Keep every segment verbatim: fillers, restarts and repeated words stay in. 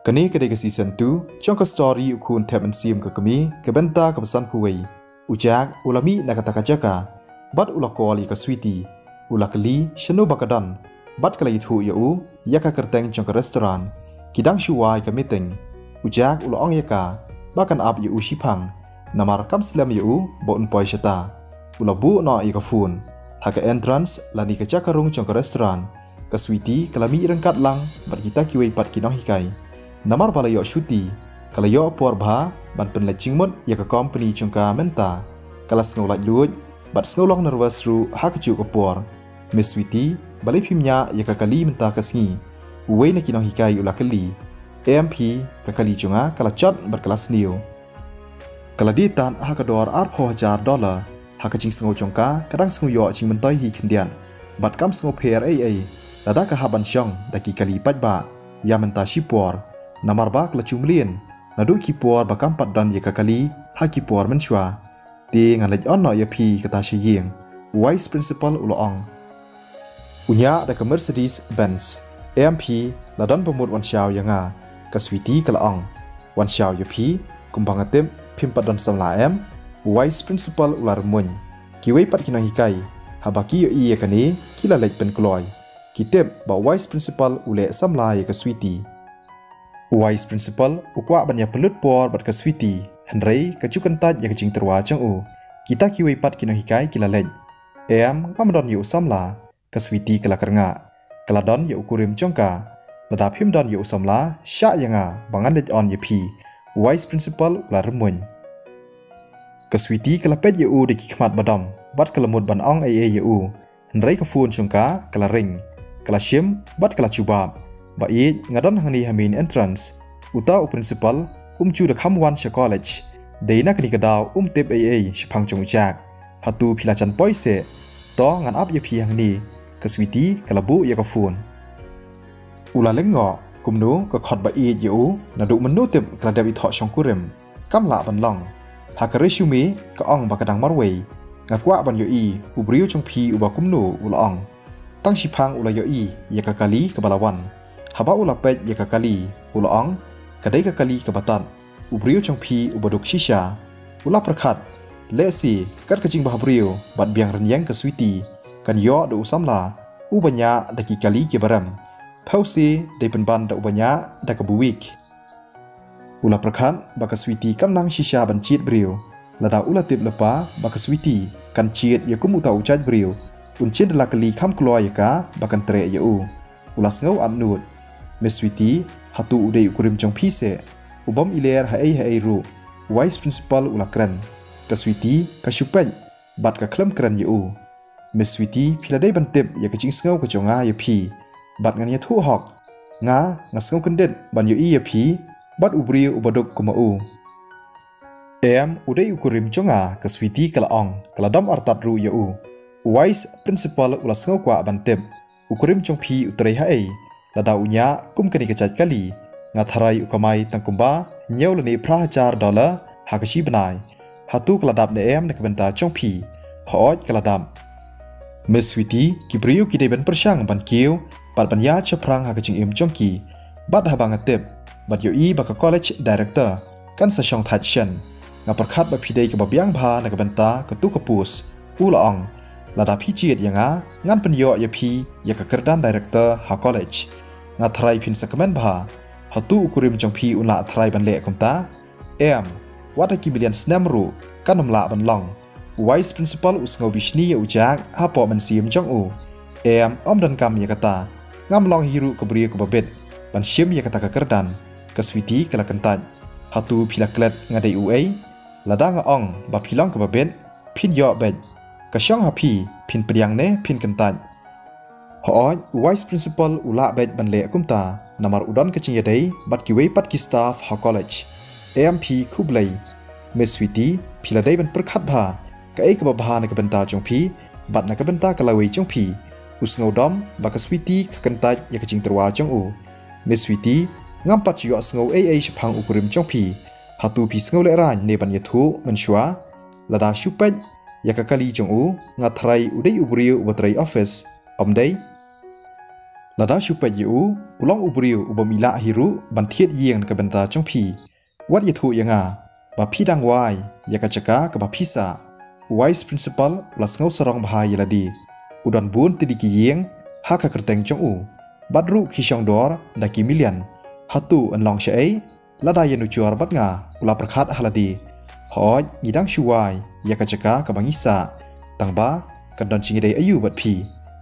Kane ka dei ka season two jong ka story U Khun Thep Mynsiem ka Kmie, ka bynta kaba sanphew wei. U Jack u la mih na kata ka jaka bad u la call ïa ka Sweety. U la kylli shano ba ka don bad ka la ïathuh ïa u ïa ka kyrteng jong ka restaurant. Ki dang shu wai ka meeting. U Jack u la ong ïa ka ba kan ap ïa u shiphang, namar kam slem ïa u ba un poi shata. U la buh noh ïa ka phone. Ha ka entrance lane ka jaka rung jong ka restaurant, ka Sweety ka la mih ryngkat lang bad kita kiwei pat ki nonghikai. Namar ba la ïoh shuti, ka la ïoh por bha ban pynleit jingmut ïa ka company jong ka mynta. Ka la sngew laitluid bad sngew long nervous ruh ha kajuh ka por. Miss Sweety, balei phim ñiah ïa ka kali mynta ka sngi? Uwei na ki nonghikai u la kylli. Em phi, ka kali jong nga ka la jot bad ka la sniew. Ka la die tad ha ka dor arphew hajar dollar. Ha ka jingsngew jong ka, ka dang sngew ïoh jingmyntoi hi khyndiat bad kam sngew pher ei ei lada ka hap ban shong da ki kali paidbah ïa mynta shipor. Namar ba ka la ju mlien naduh ki por ba kam pat don ïa ka kali ha ki por mynshuwa. Te ngan leit on noh ïa phi kata sha ïing, u Vice Principal u la ong. U ñiah da ka Mercedes Benz. Em phi, la don ba mut wan shaw ïa nga? Ka Sweety ka la ong. Wan shaw ïa phi? Kumba nga tip phim pat don samla em? U Vice Principal u la rymmuiñ. Kiwei pat ki nonghikai, haba ki ïohi ïa kane, ki la leit pynkloi. Ki tip ba u Vice Principal u leh samla ïa ka Sweety. U Vice Principal u kwah ban ïa pynlut por bad ka Sweety, hynrei ka ju kyntait ïa ka jingtyrwa jong u. Kita kiwei pat ki nonghikai ki la leit. Em, ngam don ïa u samla, ka Sweety ka la kyrngah. Ka la don ïa u kurim jong ka. Lada phim don ïa u samla, shah ïa nga ba ngan leit on ïa phi, u Vice Principal u la rymmuiñ. Ka Sweety ka la peit ïa u da ki khmat ba dom bad ka la mut ban ong ei ei ïa u. Hynrei ka phone jong ka ka la ring. Ka la shim bad ka la jubab. Ba ïeit, nga don hangne ha main entrance. Uta u principal um ju da kham wan sha college. Dei na kane ka daw um tip ei ei shaphang jong u Jack. Hato phi la jan poi seh? To ngan ap ïa phi hangne, ka Sweety ka la buh ïa ka phone. U la lyngngoh, kumno ka khot ba ïeit ïa u, naduh mynno tip ka la dep ithoh shongkurim. Kam lah ban long. Ha ka resume ka ong ba ka dang marwei. Nga kwah ban ïohi u briew jong phi uba kumno, u la ong. Tang shiphang u la ïohi ïa ka kali kaba la wan. Haba u la peit ïa ka kali, u la ong, ka dei ka kali kaba tad. U briew jong phi uba duk shisha. U la pyrkhat, lehse kat ka jingbhabriew bad biang rynïeng ka Sweety kan ïoh da u samla uba ñiah da ki kali kiba rem. Phewse dei pynban da uba ñiah da kaba weak. U la pyrkhat ba ka Sweety kam nang shisha ban jied briew. Lada u la tip lypa ba ka Sweety kan jied ïa kum uta u jait briew, un shu da la kylli kham kloi ïa ka ba kan treh ïa u. U la sngew atnud. Miss Sweety, hato u dei u kurim jong phi seh? U bym i ler haei haei ruh, u Vice Principal u la kren. Ka Sweety ka shu peit bad ka khlem kren ïa u. Miss Sweety, phi la dei ban tip ïa ka jingsngew ka jong nga ïa phi. Bad ngan ïathuh hok. Nga, nga sngew kyndit ban ïohi ïa phi bad u briew uba duk kum ma u. Em, u dei u kurim jong nga, ka Sweety ka la ong, ka la dom artat ruh ïa u. U Vice Principal u la sngew kwah ban tip. U kurim jong phi u trei haei? Lada u ñiah kum kane ka jait kali, nga tharai u kamai tang kumba hynñiew lane phra hajar dollar ha ka shi bnai. Hato ka la dap ne em na ka bynta jong phi? Hooid ka la dap. Miss Sweety, ki briew ki dei ban pyrshang ban kiew bad ban ïaid shaphrang ha ka jingim jong ki. Bad haba nga tip bad ïohi ba ka college director kan sa shong thait shen, nga pyrkhat ba phi dei kaba biang bha na ka bynta katu ka post. U la ong, lada phi jied ïa nga, ngan pynïoh ïa phi ïa ka kyrdan director ha college. Nga tharai phin sa kmen bha. Hato u kurim jong phi un lah tharai ban leh kumta? Em, wat ha ki million snem ruh kan ym lah ban long. U Vice Principal u sngew bishni ïa u Jack hapoh mynsiem jong u. Em, ym donkam ïa kata. Ngam long hi ruh ka briew kaba bit ban shim ïa kata ka kyrdan, ka Sweety ka la kyntait. Hato phi la klet nga dei uei? Lada nga ong ba phi long kaba bit, phin ïoh beit. Ka shong ha phi, phin pdiang ne phin kyntait? Hooid, u Vice Principal u lah beit ban leh kumta, namar u don ka jingïadei bad kiwei pat ki staff ha college. Em phi, khublei. Miss Sweety, phi la dei ban pyrkhat bha, kaei kaba bha na ka bynta jong phi bad na ka bynta ka lawei jong phi. U sngew dom ba ka Sweety ka kyntait ïa ka jingtyrwa jong u. Miss Sweety, ngam pat ju ïohsngew ei ei shaphang u kurim jong phi. Hato phi sngew lehraiñ ne ban ïathuh mynshuwa? Lada shu peit ïa ka kali jong u, nga tharai u dei u briew uba trei office, ym dei? Lada shu peit ïa u, u long u briew u bym ïaleh hi ruh ban thied ïing na ka bynta jong phi. Wat ïathuh ïa nga ba phi dang wai ïa ka jaka kaba phi sah. U vice principal u la sngew sarong bha ïa lade. U don bun tylli ki ïing ha ka kyrteng jong u, bad ruh ki shong dor da ki million. Hato yn long shaei lada ïanujor bad nga? U la pyrkhat ha lade. Hooid, ngi dang shu wai ïa ka jaka kaba ngi sah, tangba kan don jingïadei aïu bad phi?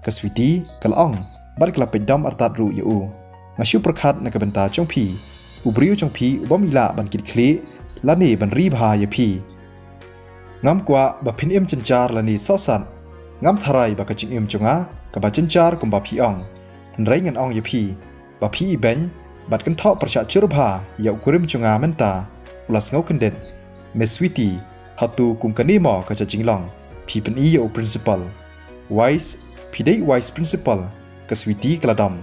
Ka Sweety ka la ong bad ka la peit dom artat ruh ïa u. Nga shu pyrkhat na ka bynta jong phi. U briew jong phi u bym ïaleh ban kit khlieh lane ban ri bha ïa phi. Ngam kwah ba phin im jynjar lane sohsat. Ngam tharai ba ka jingim jong nga kaba jynjar kumba phi ong. Hynrei ngan ong ïa phi ba phi ibeiñ bad kynthoh pyrshah jur bha ïa u kurim jong nga mynta. U la sngew kyndit. Miss Sweety, hato kum kane mo ka jinglong? Phi pyni ïa u principal. Vice, phi dei u vice principal? Ka Sweety ka la dom.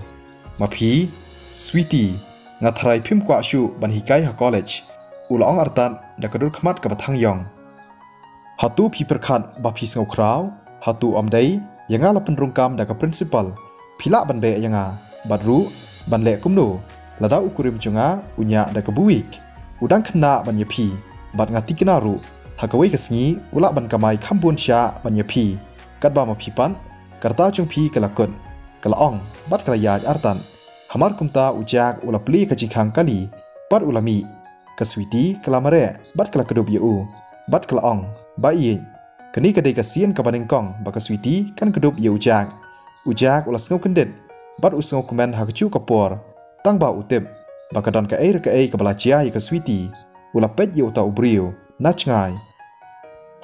Ma phi, Sweety, nga tharai phim kwah shuh ban hikai ha college. U la ong artat da ka dur khmat kaba thang ïong. Hato phi pyrkhat ba phi sngew khraw? Hato ym dei ïa nga la pynrung kam da ka principal? Phi lah ban beh ïa nga, bad ruh ban leh kumno lada u kurim jong nga u ñiah da ka buwik? U dang khynnah ban ïa phi, bad nga thikna ruh ha kawei ka sngi u lah ban kamai kham bun shah ban ïa phi. Katba ma phi pat, ka rta jong phi ka la kut, ka la ong bad ka la ïaid artat. Hamar kumta u Jack u la plie ka jingkhang kali bad u la mih. Ka Sweety ka la mareh bad ka la kdup ïa u bad ka la ong, ba ïeit, kane ka dei ka sien kaba nyngkong ba ka Sweety kan kdup ïa u Jack. U Jack u la sngew kyndit bad u sngewkmen ha kajuh ka por, tangba u tip ba ka don kaei re kaei kaba la jia ïa ka Sweety. U la peit ïa uta u briew na jngai.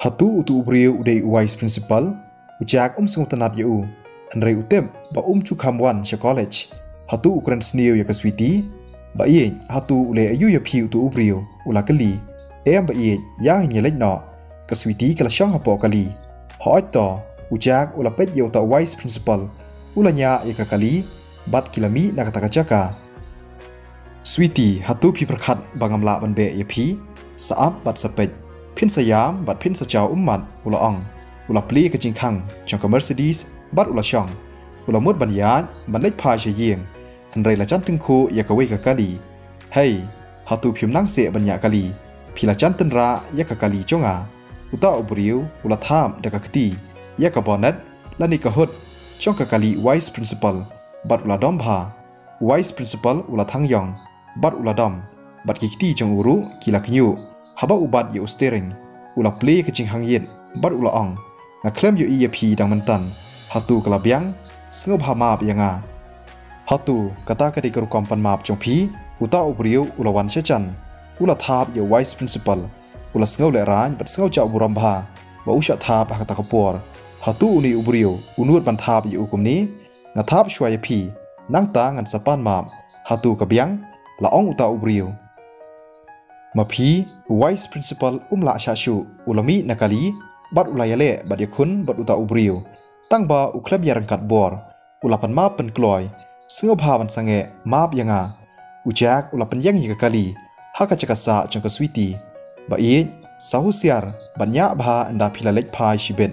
Hato utu u briew u dei u vice principal? U Jack um sngewtynnad ïa u, hynrei u tip ba um ju kham wan sha college. Hato u kren sniew ïa ka Sweety? Ba ïeit, hato u leh aïu ïa phi utu u briew? U la kylli. Em ba ïeit, ïa ngin ïa leit noh. Ka Sweety ka la shong hapoh kali. Hooid to, u Jack u la peit ïa uta u vice principal. U la ñiah ïa ka kali bad ki la mih na kata ka jaka. Sweety, hato phi pyrkhat ba ngam lah ban beh ïa phi? Sa ap bad sa peit, phin sa ïam bad phin sa jaw ummat, u la ong. U la plie ka jingkhang jong ka Mercedes bad u la shong. U la mut ban ïaid ban leit phai sha ïing, hynrei la jan tyngkhuh ïa kawei ka kali. Hei, hato phim nang seh ban ñiah kali? Phi la jan tynrah ïa ka kali jong nga. Uta u briew u la thap da ka kti ïa ka bonnet lane ka hood jong ka kali vice principal bad u la dom bha. U vice principal u la thang ïong bad u la dom, bad ki kti jong u ruh ki la kñiuh. Haba u bat ïa u steering, u la plie ka jinghang ïit bad u la ong, nga khlem ïohi ïa phi dang mynta. Hato ka la biang? Sngewbha map ïa nga. Hato kata ka dei ka rukom pan map jong phi? Uta u briew u la wan sha jan, u la thap ïa u vice principal. U la sngew lehraiñ bad sngew jah burom bha ba u shah thap ha kata ka por. Hato une u briew u nud ban thap ïa u kumne? Nga thap shuwa ïa phi, nangta ngan sa pan map. Hato ka biang? La ong uta u briew. Ma phi, u vice principal um lah shah shuh, u la mih na kali bad u la ïaleh bad ïakhun bad uta u briew. Tangba u khlem ïaryngkat bor, u la pan map pynkloi. Sngewbha ban sangeh map ïa nga. U Jack u la pynïeng ïa ka kali ha ka jaka sah jong ka Sweety. Ba ïeit, sa husiar bad ñiah bha ynda phi la leit phai shibit.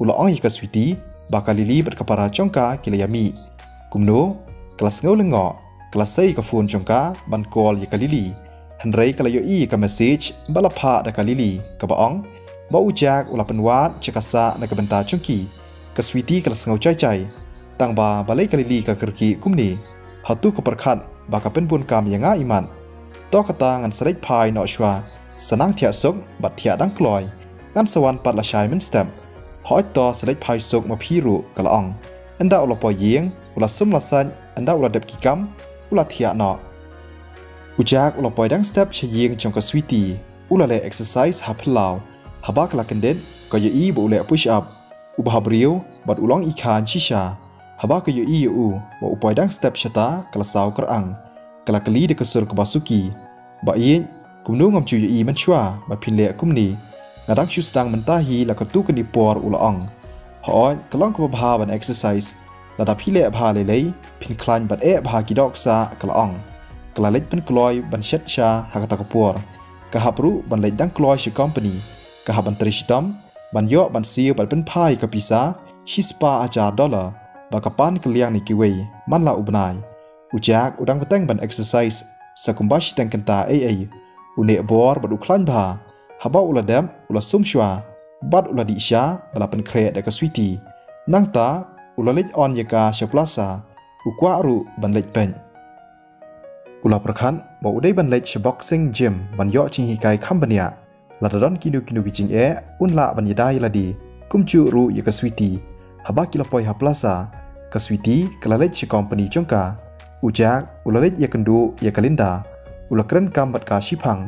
U la ong ïa ka Sweety ba ka Lily bad ka para jong ka ki la ïa mih. Kumno? Ka la sngew lyngngoh. Ka la sei ka phone jong ka ban call ïa ka Lily, hynrei ka la ïohi ïa ka message ba la phah da ka Lily kaba ong ba u Jack u la pynwad jaka sah na ka bynta jong ki. Ka Sweety ka la sngew jai jai. Tangba balei ka Lily ka kyrkieh kumne? Hato ka pyrkhat ba ka pynbun kam ïa nga imat? To kata ngan sa leit phai noh shuwa, sa nang thiah suk bad thiah dang kloi. Ngan sa wan pat lashai mynstep. Hooid to, sa leit phai suk ma phi ruh, ka la ong. Ynda u la poi ïing, u la sum la sait, ynda u la dep ki kam, u la thiah noh. U Jack u la poi dang step sha ïing jong ka Sweety. U la leh exercise ha phyllaw. Haba ka la kyndit, ka ïohi ba u leh push up. U bha briew bad u long i kha shisha. Haba ka ïohi ïa u ba u poi dang step shata, ka la saw kyrang. Ka la kylli da ka sur kaba suki, ba ïeit, kumno ngam ju ïohi mynshuwa ba phin leh kumne? Nga dang shu sdang mynta hi la katto katne por, u la ong. Hooid, ka long kaba bha ban exercise. Lada phi leh bha lei lei, phin khlaiñ bad eh bha ki doh ksah, ka la ong. Ka la leit pynkloi ban shet sha ha kata ka por. Ka hap ruh ban leit dang kloi sha company. Ka hap ban trei shitom ban ïoh ban siew bad pynphai ka pisa shispah hajar dollar. ba ka pan ka liang na kiwei man la u bnai. U Jack u dang bteng ban exercise sa kumba shiteng kynta ei ei. U neh bor bad u khlaiñ bha. Haba u la dep u la sum shuwa bad u la dih sha ba la pynkhreh da ka Sweety. Nangta u la leit on ïa ka sha plaza. U kwah ruh ban leit peit. U la pyrkhat ba u dei ban leit sha boxing gym ban ïoh jinghikai kham bniah. Lada don kino kino ki jingeh un lah ban ïada ïa lade. Kumjuh ruh ïa ka Sweety. Haba ki la poi ha plaza, ka Sweety ka la leit sha company jong ka. U Jack u la leit ïakynduh ïa ka Linda. U la kren kam bad ka shiphang.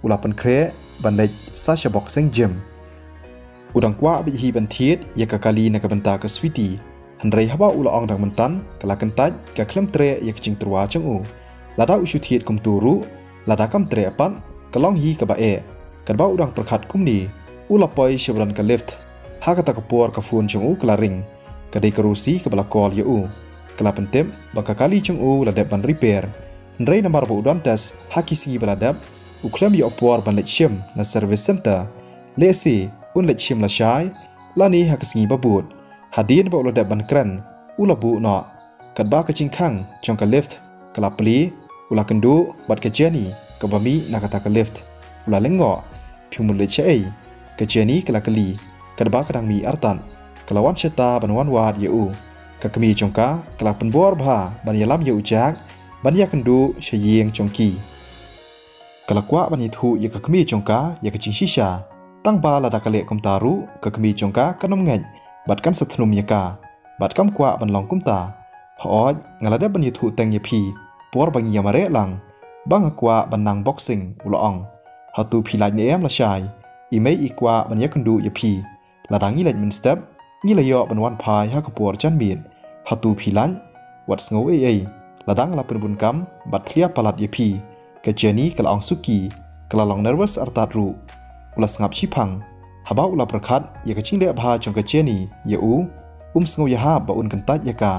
U la pynkhreh ban leit sa sha boxing gym. U dang kwah beit hi ban thied ïa ka kali na ka bynta ka Sweety. Hynrei haba u la ong dang myntan, ka la kyntait ka khlem treh ïa ka jingtyrwa jong u. Lada u shu thied kumto ruh, lada kam treh pat, ka long hi kaba eh. Katba u dang pyrkhat kumne, u la poi sha ba don ka lift. Ha kata ka por ka phone jong u ka la ring. Ka dei ka Rosie kaba la call ïa u. Ka la pyntip ba ka kali jong u la dep ban repair. Hynrei namar ba u don test ha ki sngi ba la dep, u khlem ïoh por ban leit shim na service center. Lehse un leit shim lashai lane ha ka sngi ba bud. Hadien ba u la dep ban kren, u la buh noh. Katba ka jingkhang jong ka lift ka la plie, u la kynduh bad ka Jenny kaba mih na kata ka lift. U la lyngngoh, "Phi mut leit shaei?" Ka Jenny ka la kylli. Katba ka dang mih artat, ka la wan shata ban wan wad ïa u. Ka kmie jong ka ka la pynbor bha ban ïalam ïa u Jack ban ïakynduh sha ïing jong ki. Ka la kwah ban ïathuh ïa ka kmie jong ka ïa ka jingshisha. Tang ba lada ka leh kumta ruh, ka kmie jong ka kan ym ngeit bad kan sa thnum ïa ka. Bad kam kwah ban long kumta. "Hooid, nga la dep ban ïathuh teng ïa phi por ba ngi ïamareh lang ba nga kwah ban nang boxing," u la ong. "Hato phi lait ne em lashai? I mei i kwah ban ïakynduh ïa phi. Lada ngi leit mynstep, ngi la ïoh ban wan phai ha ka por janmiet. Hato phi lait? Wat sngew ei ei. Lada nga la pynbun kam bad thlia palat ïa phi." Ka Jenny ka la ong suki, ka la long nervous artat ruh. U la sngap shiphang. Haba u la pyrkhat ïa ka jingleh bha jong ka Jenny ïa u, um sngew ïahap ba un kyntait ïa ka.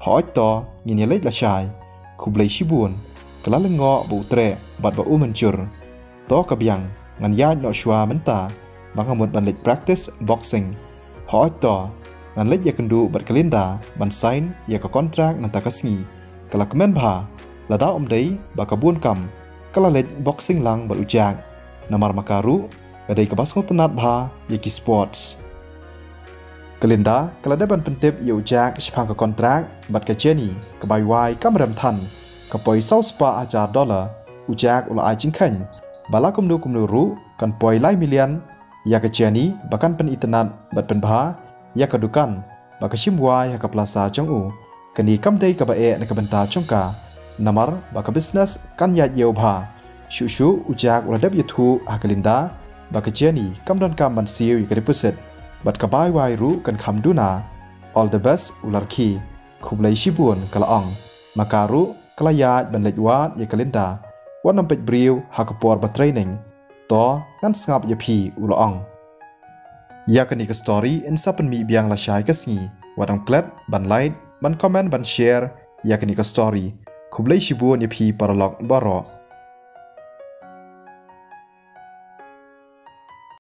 "Hooid to, ngin ïaleit lashai. Khublei shibun." Ka la lyngngoh ba u treh bad ba u mynjur. "To ka biang, ngan ïaid noh shuwa mynta ba nga mut ban leit practice boxing." "Hooid to, ngan leit ïakynduh bad ka Linda ban sign ïa ka contract mynta ka sngi." Ka la kmen bha, lada ym dei ba ka bun kam, ka la leit boxing lang bad u Jack. Namar ma ka ruh ka dei kaba sngewtynnat bha ïa ki sports. Ka Linda ka la dep ban pyntip ïa u Jack shaphang ka contract bad ka Jenny ka bai wai kam rem than. Ka poi saw spah hajar dollar. U Jack u la ai jingkheiñ ba la kumno kumno ruh kan poi lai million ïa ka Jenny ba kan pynitynnat bad pynbha ïa ka dukan ba ka shim wai ha ka plaza jong u. Kane kam dei kaba eh na ka bynta jong ka, namar ba ka business kan ïaid ïew bha. Shuh shuh u Jack u la dep ïathuh ha ka Linda ba ka Jenny kam donkam ban siew ïa ka deposit bad ka bai wai ruh kan kham duna. "All the best," u la rkhie. "Khublei shibun," ka la ong. Ma ka ruh ka la ïaid ban leit wad ïa ka Linda. "Wat nym peit briew ha ka por ba training. To ngan sngap ïa phi," u la ong. Ïa kane ka story yn sa pynmih biang lashai ka sngi. Wat dang klet ban like, ban comment, ban share ïa kane ka story. Khublei shibun ïa phi paralok baroh.